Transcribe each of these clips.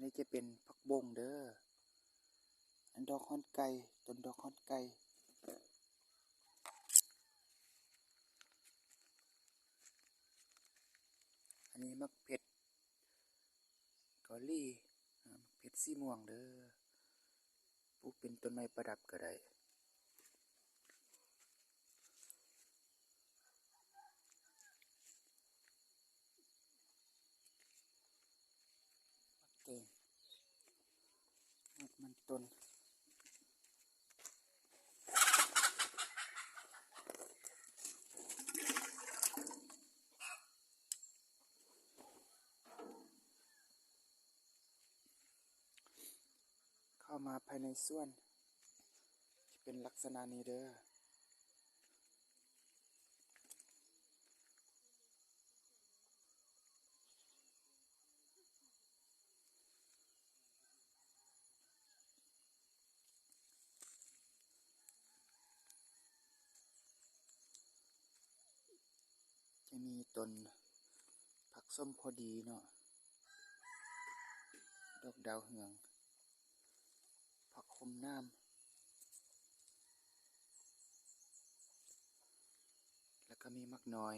ນີ້ຈະເປັນຜັກບົ້ງເດີ ອັນດອກຮອນໄກ່ ຕົ້ນດອກຮອນໄກ່. ອັນນີ້ໝາກເຜັດເກົາຫຼີ ອາ ໝາກເຜັດສີມ່ວງເດີ ປູກເປັນຕົ້ນໄມ້ປະດັບກໍໄດ້. ໝາກແຕງ ໝາກມັນຕົ້ນ. ເຂົ້າມາພາຍໃນສວນ ຈະເປັນລັກສະນະນີ້ເດີ. ຈະມີຕົ້ນຜັກສົ້ມພໍດີເນາະ ດອກດາວເຮືອງ ຜັກໂຮມນ້ຳ ແລ້ວກໍມີໝາກນ້ອຍ.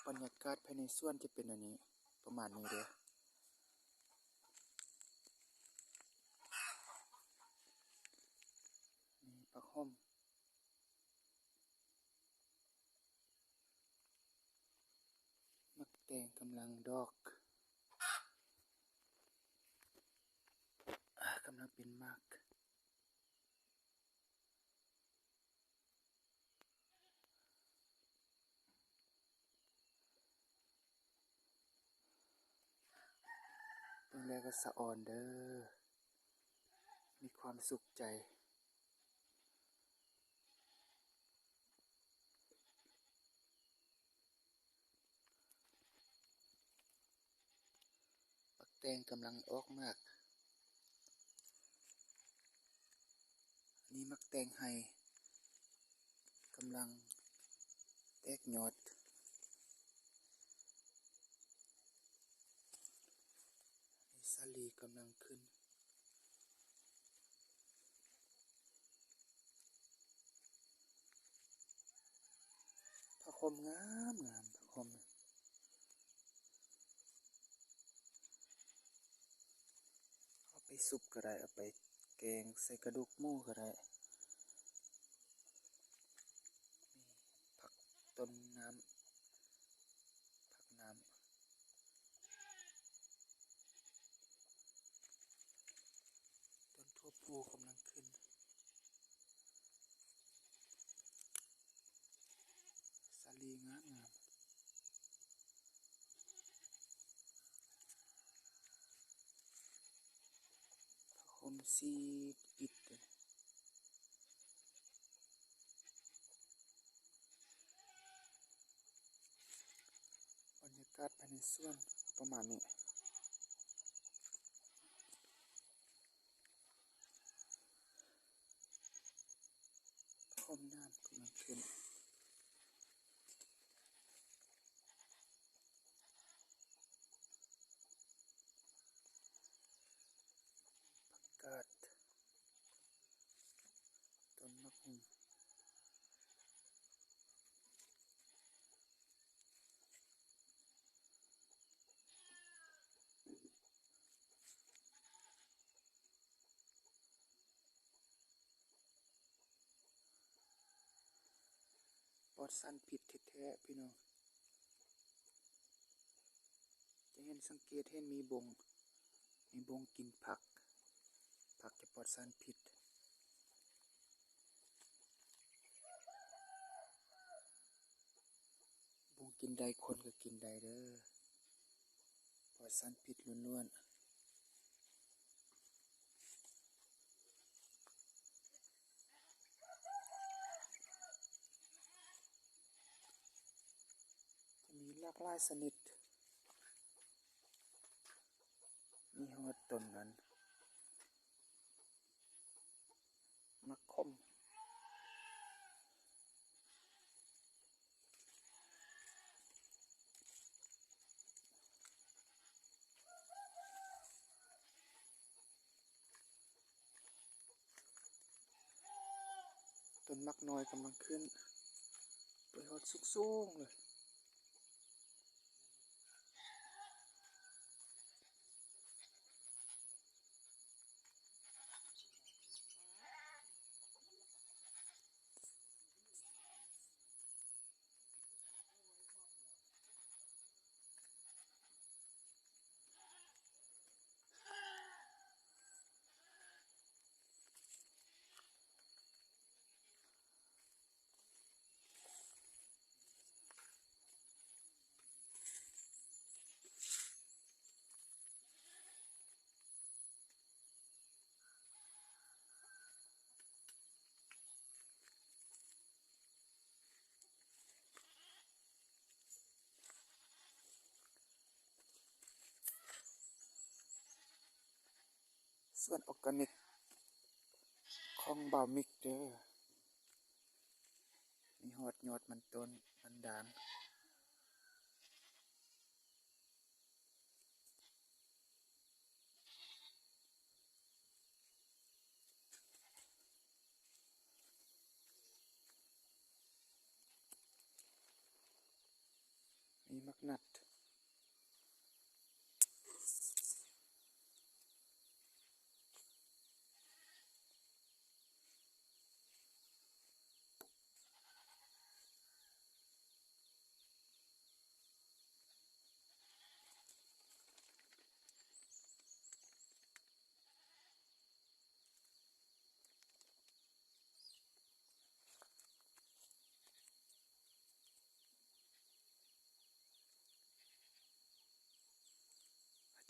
ບັນຍາກາດພາຍໃນສວນຈະເປັນແນວນີ້ ປະມານນີ້ເດີ. ນີ້ຜັກໂຮມ ໝາກແຕງກຳລັງດອກ ກຳລັງເປັນໝາກ. ເບິ່ງແລ້ວກໍສະອອນເດີ ມີຄວາມສຸກໃຈ. ໝາກແຕງກຳລັງອອກໝາກ. ນີ້ໝາກແຕງໄຮ່ກຳລັງແຕກຍອດ. ນີ້ສາລີກຳລັງຂຶ້ນ. ຜັກໂຮມງາມໆ ຜັກໂຮມ ເອົາໄປຊຸບກໍໄດ້ ເອົາໄປແກງໃສ່ກະດູກໝູກໍໄດ້. ມີຜັກຕົ້ນນ້ຳ ຜັກນ້ຳ ຕົ້ນຖົ່ວພູກຳລັງຂຶ້ນ ສາລີງາມໆ. ຜ້າຫົ່ມສີອິດ ບັນຍາກາດພາຍໃນສວນປະມານນີ້. ພ້ອມນ້ຳກຳລັງຂຶ້ນ ຜັກກາດ ຕົ້ນໝາກຫຸ່ງ. ປອດສານພິດແທ້ໆ ພີ່ນ້ອງ. ຈະເຫັນ ສັງເກດເຫັນມີບົງ ມີບົງກິນຜັກ ຜັກຈະປອດສານພິດ. ບົງກິນໄດ້ ຄົນກໍກິນໄດ້ເດີ ປອດສານພິດລ້ວນໆ. ຈະມີຫຼາກຫຼາຍຊະນິດ ມີຮອດຕົ້ນນັ້ນ ໝາກຂົມ ໝາກນ້ອຍກຳລັງຂຶ້ນ ໄປຮອດສູງໆເລີຍ. ສວນອອກການິກຂອງບ່າວມິກເດີ ມີຮອດຍອດມັນຕົ້ນມັນດາງ. ມີໝາກນັດ.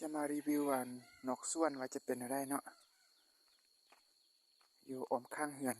ຈະມາຣີວິວອັນນອກສວນວ່າຈະເປັນແນວໃດເນາະ ຢູ່ອ້ອມຂ້າງເຮືອນ.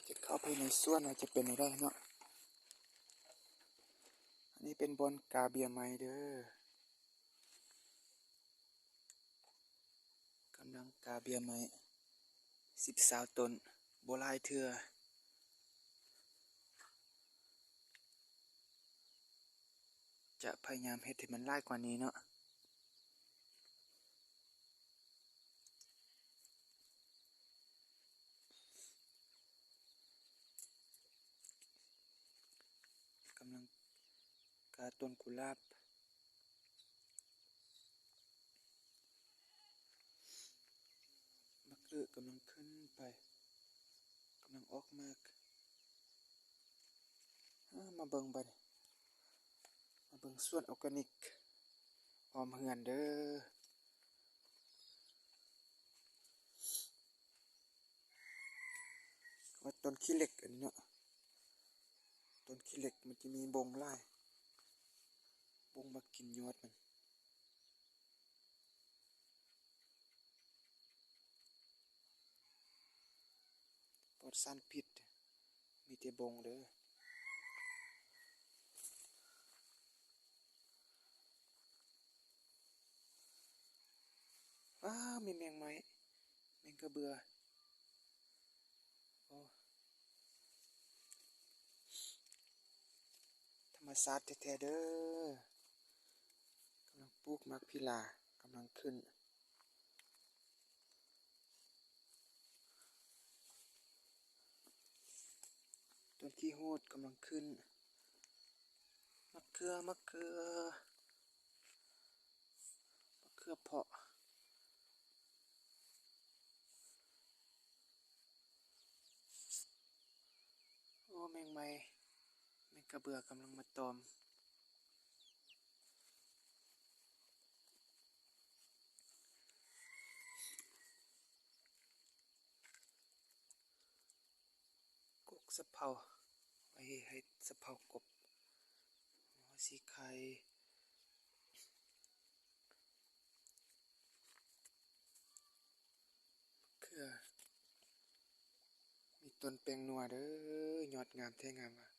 ຈະເຂົ້າໄປໃນສວນວ່າຈະເປັນແນວໃດເນາະ. ອັນນີ້ເປັນບ່ອນກາເບ້ຍໄມ້ເດີ. ກຳລັງກາເບ້ຍໄມ້ສິບຊາວຕົ້ນ ບໍ່ຫຼາຍເທື່ອ ຈະພະຍາຍາມເຮັດໃຫ້ມັນຫຼາຍກວ່ານີ້ເນາະ. ກຳລັງກາຕົ້ນກຸຫຼາບ ໝາກເອກຳລັງຂຶ້ນໄປ ກຳລັງອອກໝາກ. ອາ ມາເບິ່ງບາດນີ້ ມາເບິ່ງສວນອອກການິກອ້ອມເຮືອນເດີ. ວ່າຕົ້ນຂີ້ເຫຼັກອັນນີ້ເນາະ ຕົ້ນຂີ້ເຫຼັກມັນຈະມີບົງຫຼາຍ ບົງມາກິນຍອດມັນ. ປອດສານພິດ ມີແຕ່ບົງເດີ. ວ້າວ ມີແມງໄມ້ ແມງກະເບືອ. ມະຊາດແທ້ໆເດີ້. ກຳລັງປູກໝາກພີລາ ກຳລັງຂຶ້ນ. ຕົ້ນຂີ້ຫູດກຳລັງຂຶ້ນ. ໝາກເຂືອ ໝາກເຂືອ ໝາກເຂືອເພາະ. ໂອ້ ແມງໄມ້ ແມງກະເບື້ອກຳລັງມາຕອມ. ກົກສະເພົາ ໄວ້ໃຫ້ສະເພົາກົບ. ຫົວສີໄຄ ເຂືອ ມີຕົ້ນແປ້ງນົວເດີ້ ຍອດງາມແທ້ງາມວ່າ.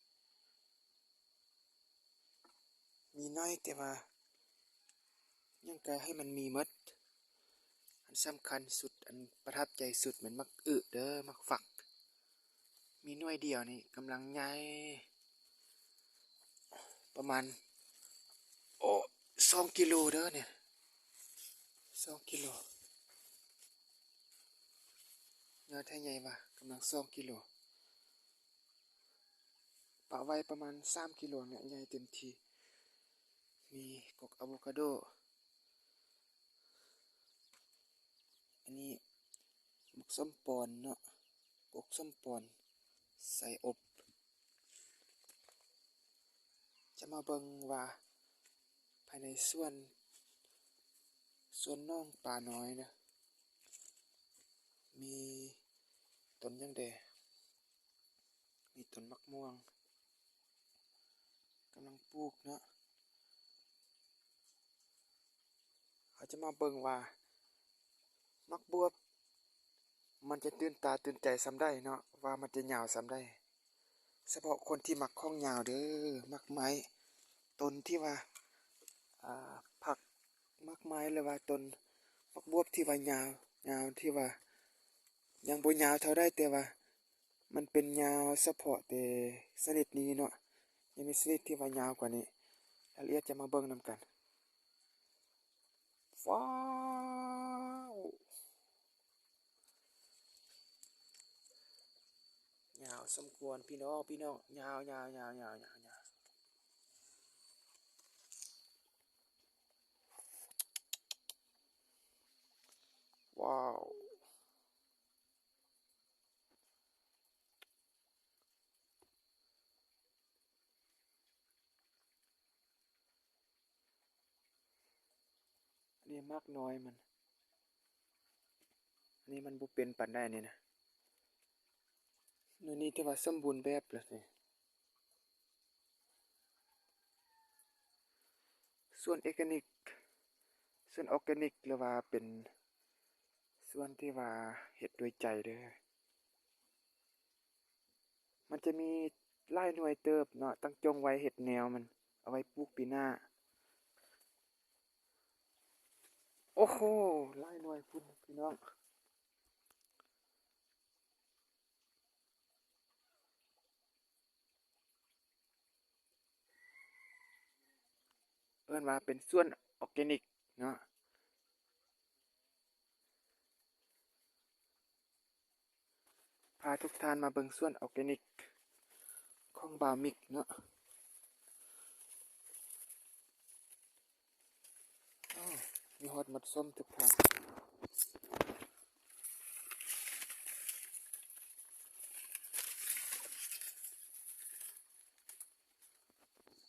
ມີໜ້ອຍແຕ່ວ່າຍັງກະໃຫ້ມັນມີໝົດ. ອັນສຳຄັນສຸດ ອັນປະທັບໃຈສຸດແມ່ນໝາກອຶເດີ້ ໝາກຝັກ. ມີໜ່ວຍດຽວນີ້ກຳລັງໃຫຍ່ ປະມານ ໂອ້ ສອງກິໂລເດີ້ນີ້ ສອງກິໂລ. ຍອດໃຫ້ໃຫຍ່ວ່າ ກຳລັງສອງກິໂລ. ປະໄວ້ປະມານສາມກິໂລນີ້ແຫຼະ ໃຫຍ່ເຕັມທີ່. ມີກົກອາໂວຄາໂດ. ອັນນີ້ໝາກສົ້ມປອນເນາະ ກົກສົ້ມປອນໃສ່ອົບ. ຈະມາເບິ່ງວ່າພາຍໃນສວນ ສວນໜອງປານ້ອຍນະ ມີຕົ້ນຫຍັງແດ່. ມີຕົ້ນໝາກມ່ວງກຳລັງປູກເນາະ. ເຮົາຈະມາເບິ່ງວ່າໝາກບວບມັນຈະຕື່ນຕາຕື່ນໃຈສ່ຳໃດເນາະ ວ່າມັນຈະຍາວສ່ຳໃດ. ສະເພາະຄົນທີ່ມັກຂອງຍາວເດີ້ ໝາກໄມ້ ຕົ້ນທີ່ວ່າ ອ່າ ຜັກໝາກໄມ້ ຫຼືວ່າຕົ້ນໝາກບວບທີ່ວ່າຍາວ ຍາວທີ່ວ່າຍັງບໍ່ຍາວເທົ່າໃດ ແຕ່ວ່າມັນເປັນຍາວສະເພາະແຕ່ຊະນິດນີ້ເນາະ ຍັງມີຊະນິດທີ່ວ່າຍາວກວ່ານີ້. ລາຍລະອຽດຈະມາເບິ່ງນຳກັນ. ວ້າວ ຍາວສົມຄວນພີ່ນ້ອງ ພີ່ນ້ອງ ຍາວ ຍາວ ຍາວ ຍາວ ຍາວ ຍາວ. ວ້າວ. ອັນນີ້ໝາກນ້ອຍມັນ ອັນນີ້ມັນບໍ່ເປັນປານໃດນີ້ນະ. ໜ່ວຍນີ້ຖືວ່າສົມບູນແບບແລ້ວນີ້. ສວນເອການິກ ສວນອໍແກນິກ ຫຼືວ່າເປັນສວນທີ່ວ່າເຮັດດ້ວຍໃຈເດີ້. ມັນຈະມີຫຼາຍໜ່ວຍເຕີບເນາະ ຕັ້ງຈົ່ງໄວ້ເຮັດແນວມັນ ເອົາໄວ້ປູກປີໜ້າ. ໂອ້ໂຫ ຫຼາຍໜ່ວຍພຸ້ນພີ່ນ້ອງ. ເອີ້ນວ່າເປັນສວນອໍແກນິກເນາະ. ພາທຸກທ່ານມາເບິ່ງສວນອໍແກນິກຂອງບ່າວມິກເນາະ. ໂອ້ ມີຮອດໝົດສົ້ມທຸກທ່ານ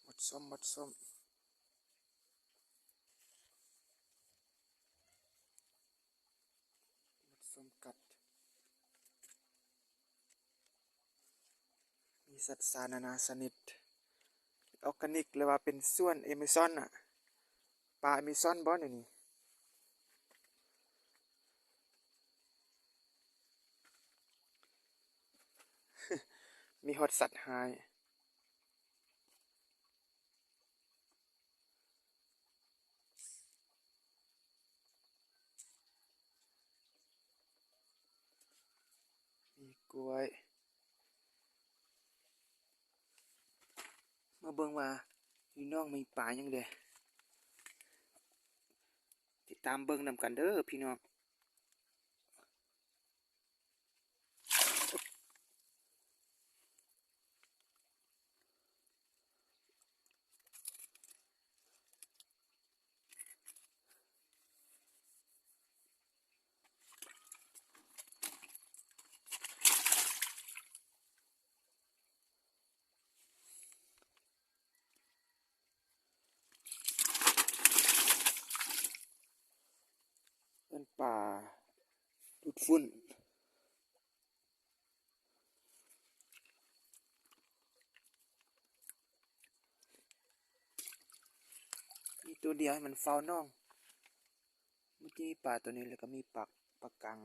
ໝົດສົ້ມ ໝົດສົ້ມ. ໝົດສົ້ມກັດ ມີສັດຊະນານາຊະນິດ ອໍແກນິກ ຫຼືວ່າເປັນສວນເອເມຊອນນະ ປ່າເອເມຊອນບໍ່ນີ້ ມີຮອດສັດຮ້າຍ. ມີກ້ວຍ ມາເບິ່ງວ່າຢູ່ໜອງມີປາຫຍັງແດ່ ຕິດຕາມເບິ່ງນຳກັນເດີພີ່ນ້ອງ. ເອີ້ນປາດູດຝຸ່ນ. ມີໂຕດຽວໃຫ້ມັນເຝົ້າໜອງ. ເມື່ອກີ້ປາໂຕນີ້ ແລ້ວກໍມີປາ ປາກັງ.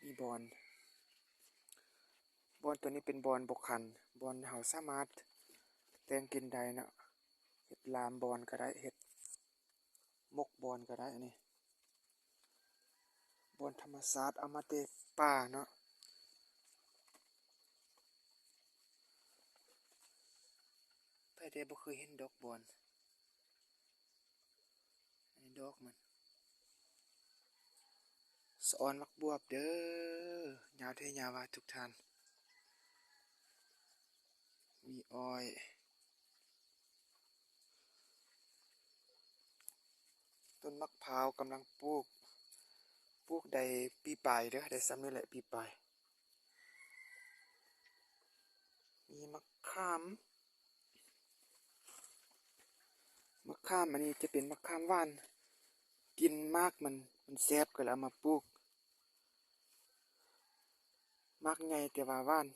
ມີບ່ອນ ບ່ອນໂຕນີ້ເປັນບ່ອນບໍ່ຄັນ ບ່ອນເຮົາສາມາດແຕ່ງກິນໄດ້ເນາະ ເຮັດລາມບ່ອນກໍໄດ້ ເຮັດໝົກບ່ອນກໍໄດ້. ອັນນີ້ບ່ອນທຳມະຊາດ ເອົາມາແຕ່ປ່າເນາະ. ໃຜແດ່ບໍ່ເຄີຍເຫັນດອກບ່ອນ ອັນນີ້ດອກມັນ ສະອອນໝາກບວບເດີ ຍາວແທ້ຍາວວ່າທຸກທ່ານ. ມີອ້ອຍ ຕົ້ນໝາກພ້າວກຳລັງປູກ ປູກໄດ້ປີປາຍເດີ ໄດ້ຊ່ຳນີ້ແຫຼະ ປີປາຍ. ມີໝາກຂາມ ໝາກຂາມອັນນີ້ຈະເປັນໝາກຂາມຫວານ ກິນໝາກມັນ ມັນແຊບ ກໍເລີຍເອົາມາປູກ. ໝາກໃຫຍ່ແຕ່ວ່າຫວານ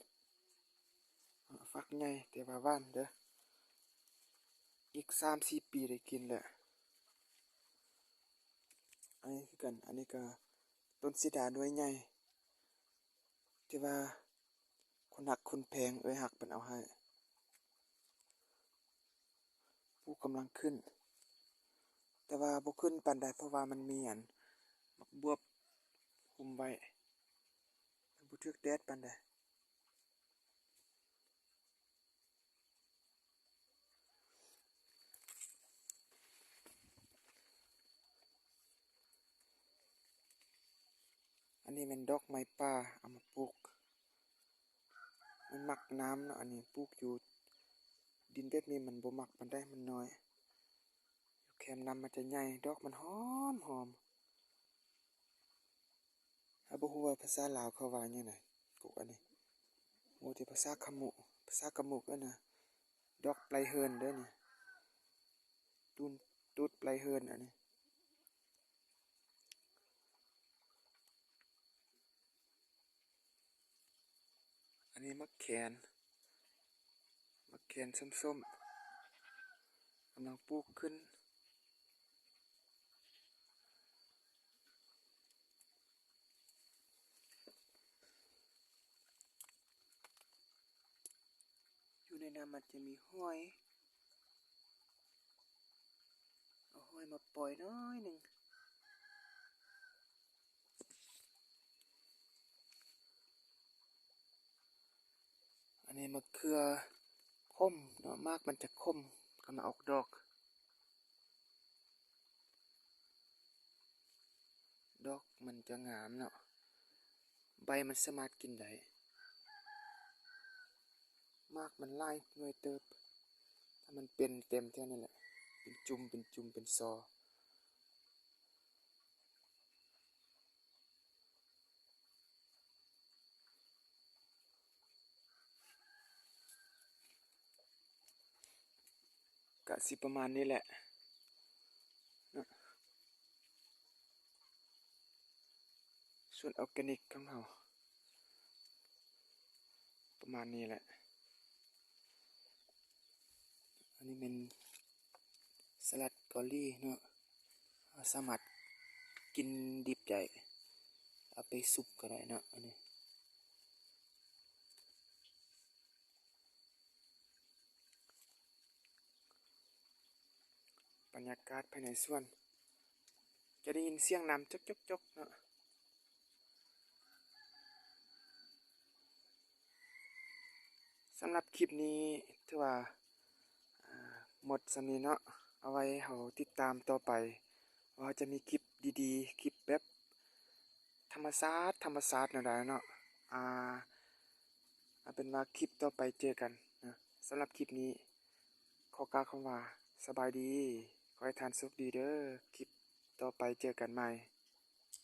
ຝັກໃຫຍ່ແຕ່ວ່າຫວານເດີ ອີກສາມສີ່ປີໄດ້ກິນແຫຼະ. ອັນນີ້ຄືກັນ ອັນນີ້ກໍຕົ້ນສີດາໜ່ວຍໃຫຍ່ ແຕ່ວ່າ ຄົນຮັກຄົນແພງ ເອື້ອຍຮັກເພິ່ນເອົາໃຫ້ ປູກກຳລັງຂຶ້ນ ແຕ່ວ່າບໍ່ຂຶ້ນປານໃດ ເພາະວ່າມັນມີອັນ ໝາກບວບຄຸມໄວ້ ມັນບໍ່ຖືກແດດປານໃດ. ອັນນີ້ແມ່ນດອກໄມ້ປ່າ ເອົາມາປູກ ມັນມັກນ້ຳເນາະ. ອັນນີ້ປູກຢູ່ດິນແບບນີ້ມັນບໍ່ມັກປານໃດ ມັນນ້ອຍ ຢູ່ແຄມນ້ຳມັນຈະໃຫຍ່ ດອກມັນຫອມໆ. ເຮົາບໍ່ຮູ້ວ່າພາສາລາວເຂົາວ່າຫຍັງນະ ກົກອັນນີ້ ໂອ້ ແຕ່ພາສາຂະມຸ ພາສາຂະມຸເອີ້ນວ່າ ດອກໄປເຮີນເດີນີ້ ຕູນ ຕູດໄປເຮີນອັນນີ້. ອັນນີ້ໝາກແຄນ ໝາກແຄນສົ້ມໆ ກຳລັງປູກຂຶ້ນ. ຢູ່ໃນນ້ຳມັນຈະມີຫອຍ ເອົາຫອຍມາປ່ອຍໜ້ອຍໜຶ່ງ. ອັນນີ້ມະເຂືອຂົມເນາະ ໝາກມັນຈະຂົມ ກຳລັງອອກດອກ ດອກມັນຈະງາມເນາະ ໃບມັນສາມາດກິນໄດ້ ໝາກມັນຫຼາຍໜ່ວຍເຕີບ ຖ້າມັນເປັນເຕັມແຖວນີ້ແຫຼະ ເປັນຈຸ່ມ ເປັນຈຸ່ມ ເປັນຊໍ. ກະຊິປະມານນີ້ແຫຼະເນາະ ສວນອອກແກນິກຂອງເຮົາ ປະມານນີ້ແຫຼະ. ອັນນີ້ແມ່ນສະຫຼັດເກົາຫຼີເນາະ ເຮົາສາມາດກິນດິບໄດ້ ເອົາໄປຊຸບກໍໄດ້ເນາະ ອັນນີ້. ບັນຍາກາດພາຍໃນສວນ ຈະໄດ້ຍິນສຽງນ້ຳຈົກໆໆເນາະ. ສຳລັບຄລິບນີ້ຖືວ່າ ອ່າ ໝົດສ່ຳນີ້ເນາະ. ເອົາໄວ້ເຮົາຕິດຕາມຕໍ່ໄປ ວ່າເຮົາຈະມີຄລິບດີໆ ຄລິບແບບທຳມະຊາດ ທຳມະຊາດແນວໃດເນາະ. ອ່າ ເອົາເປັນວ່າຄລິບຕໍ່ໄປເຈີກັນເນາະ. ສຳລັບຄລິບນີ້ຂໍກ່າວຄຳວ່າສະບາຍດີ. ຂໍໃຫ້ທ່ານໂຊກດີເດີ. ຄລິບຕໍ່ໄປເຈີກັນໃໝ່.